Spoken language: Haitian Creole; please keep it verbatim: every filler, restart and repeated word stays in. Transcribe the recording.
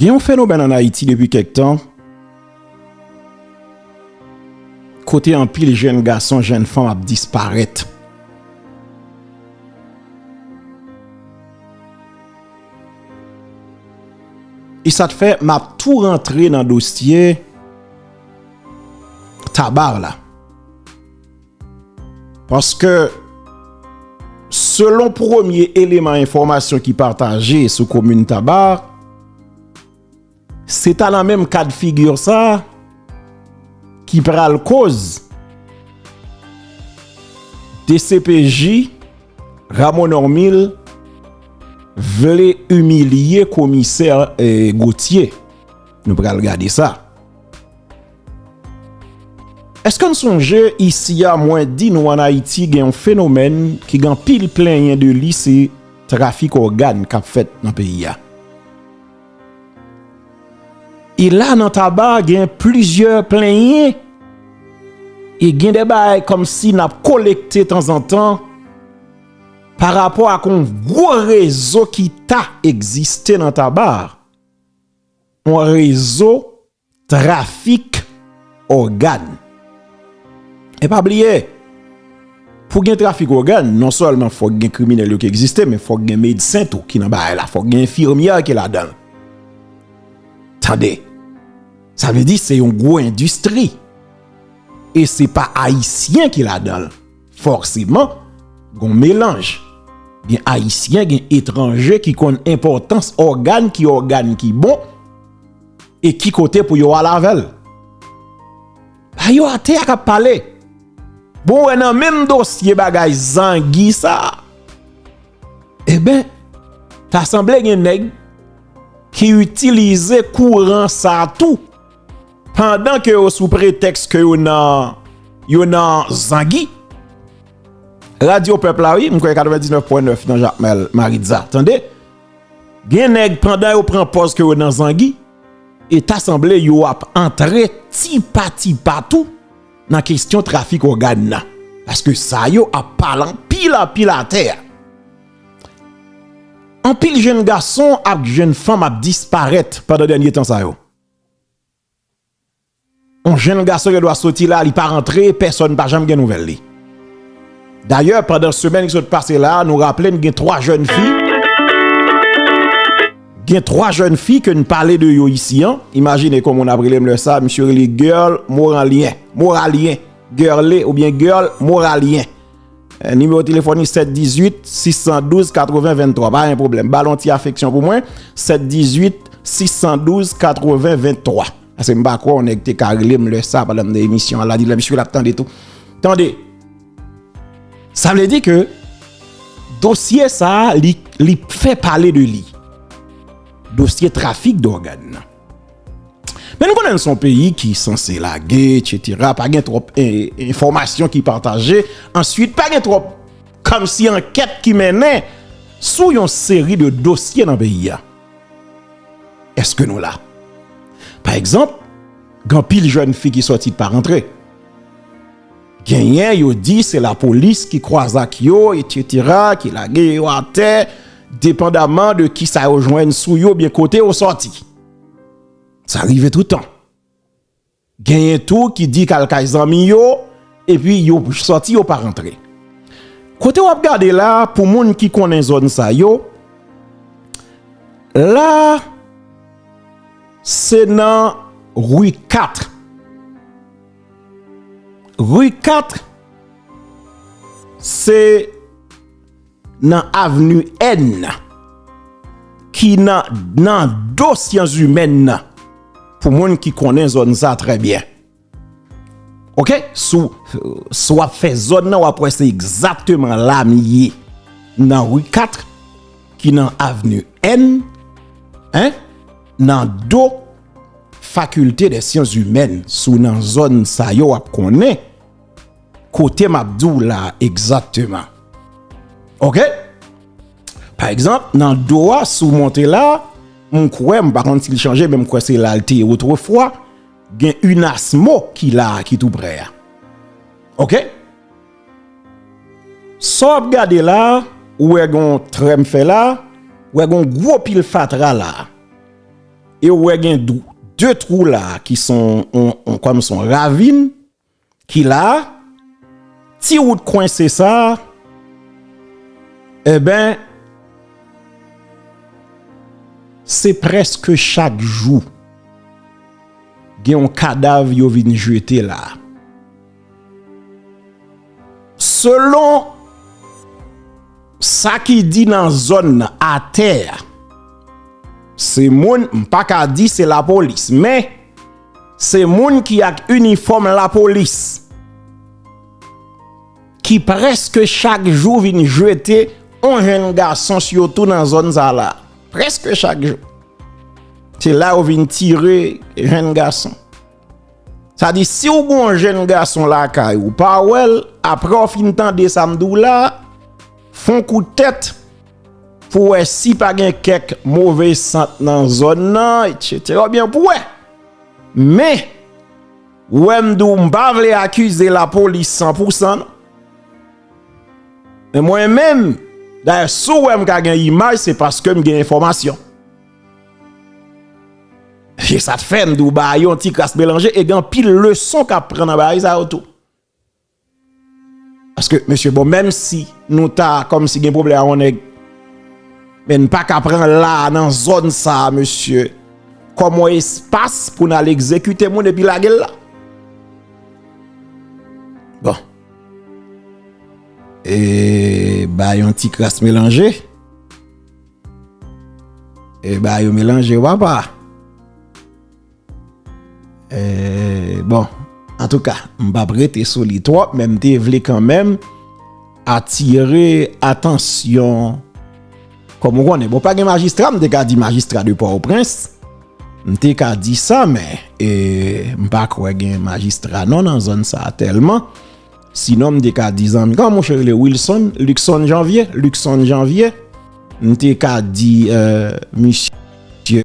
Gen yon fenomèn ann Ayiti depi kèk tan, kote anpil jèn gason, jèn fanm ap disparèt. E sa t fè m ap tou rantre nan dosye Tabar la. Paske, selon premye eleman enfòmasyon ki pataje sou komin Tabar, se ta nan menm kad figi sa ki pral koz D C P J Rameau Normil vle imilye komisè, eh, Gauthier. Nou pral gade sa. Èske n sonje isi a, mwen di nou ann Ayiti gen yon fenomèn ki gen anpil plenyen de li, se trafik ògàn k ap fèt nan peyi a. E la, nan Taba, gen plizyè plenyen. E gen de bagay kòmsi n ap kolekte tanzantan pa rapò ak yon gwo rezo ki ta egziste nan Taba. Yon rezo trafik ògàn. E pa bliye, pou gen trafik ògàn, non sèlman fòk gen kriminèl yo ki egziste, men fòk gen medsen tou ki nan bagay la, fòk gen enfimyè ki ladan l. Tande, sa vle di se yon gwo endistri. E se pa Ayisyen ki ladan l. Fòseman, gen yon melanj. Gen Ayisyen, gen etranje ki konn enpòtans ògàn, ki ògàn ki bon, e ki kote pou yo al avè l. Ba yo atè a k ap pale. Bon, wè nan menm dosye bagay zangi sa, eben, ta sanble gen nèg ki itilize kouran sa tou, pandan ke yo sou pretèks ke yo nan, yo nan zangi. Radyo Pèp la, wi, m kwè katrevendiznèf pwen nèf nan Jakmèl, Maritza. Tande? Gen nèg, pandan yo pran pòz ke yo nan zangi, e ta sanble yo ap antre tipa tipa tou nan kesyon trafik ògàn nan. Paske sa yo ap pale anpil, anpil atè a. Anpil jèn gason ak jèn fanm ap disparèt pandan dènye tan sa yo. Yon jèn gason gen dwa soti la, li pa rantre, pèsonn pa janm gen nouvèl li. Dayè, pandan semèn ki sot pase la, nou raple n gen twa jèn fi. Gen twa jèn fi ke n pale de yo isi an. Imajine kòman n ap rele m lè sa, misye rele Girl Moralyen. Moralyen. Girle oubyen Girl Moralyen. Eh, nimewo telefòn li sèt dizuit, sis san douz, katreven venntwa. Pa gen pwoblèm. Ba l yon ti afeksyon pou mwen. Sèt dizuit, sis san douz, katreven venntwa. Paske m pa kwè yon nèg te ka rele m lè sa pandan m nan emisyon an la, di lè misye l ap tande tou. Tande. Sa vle di ke dosye sa a, li, li fè pale de li. Dosye trafik dògàn nan. Men nou konnen n se yon peyi ki sanse lage, etsetera. Pa gen twòp, eh, enfòmasyon ki pataje. Answit, pa gen twòp kòmsi ankèt ki mennen sou yon seri de dosye nan peyi a. Èske nou la? Pa egzanp, gen anpil jèn fi ki sòti pa rantre. Genyen, yo di se lapolis ki kwaze ak yo, etsetera, ki lage yo atè, depandaman de kisa yo jwenn sou yo, byen kote yo sòti. Sa rive toutan. Genyen tou ki di k al kay zanmi yo, epi yo sòti, yo pa rantre. Kote w ap gade la, pou moun ki konnen zòn sa yo, la, se nan ri kat. Ri kat, se nan avni N, ki nan, nan do syans imèn nan, pou moun ki konnen zòn sa trè byen. Oke? Si w, si w ap fè zòn nan, w ap wè se egzakteman la m ye. Nan ri kat, ki nan avni N, en, nan do Faculté des Sciences Humaines, si w nan zòn sa yo, w ap konnen kote m ap di w la egzakteman. Oke? Pa egzanp, nan do a, si w monte la, m kwè, m pa konn si l chanje, men m kwè se la l te ye otrefwa, gen UNASMO ki la a, ki tou prè a. Oke? Sa w ap gade la, ou wè gen yon trè m fè la, ou wè gen yon gwo pil fatra la. e ou wè gen dou- de twou la ki son on, on, kòm son ravin ki la, ti wout kwense sa, enben, se prèske chak jou gen yon kadav yo vin jete la. Selon sa ki di nan zòn nan, atè a, se moun, m pa ka di se lapolis, men se moun ki ak inifòm lapolis ki prèske chak jou vin jete on jèn gason sitou nan zòn sa la. Prèske chak jou. Se la yo vin tire jèn gason. Sa di, si w gon jèn gason lakay ou pa wè l, apre w fin tande sa m di w la, fon kout tèt pou wè si pa gen kèk move sant nan zòn nan, etsetera. Oubyen pou wè. Men, ou wè m di w m pa vle akize lapolis san pou san, non. Men mwen menm, dayè, si w wè m ka gen imaj, se paske m gen enfòmasyon. Se sa k fè m di w bagay yo yon ti kras melanje e gen anpil leson k ap pran nan bagay sa yo tou. Paske, mesye, bon, menm si nou ta kòmsi gen pwoblèm ak yon nèg, men n pa ka pran la nan zòn sa, mesye, kòm yon espas pou n al egzekite moun epi lage l la. Bon. E ba yon ti kras melanje. E ba yo melanje, papa. E, bon, antouka, m p ap rete sou li twòp, men m te vle kanmenm atire atansyon. Kòm ou konnen, bon, pa gen majistra, m te ka di majistra de Pòtoprens. M te ka di sa, men, e, m pa kwè gen majistra non nan zòn sa a tèlman. Sinon, m te ka di zanmi, kòman monchè rele? Wilson, Luckson Janvier, Luckson Janvier. M te ka di, e, misye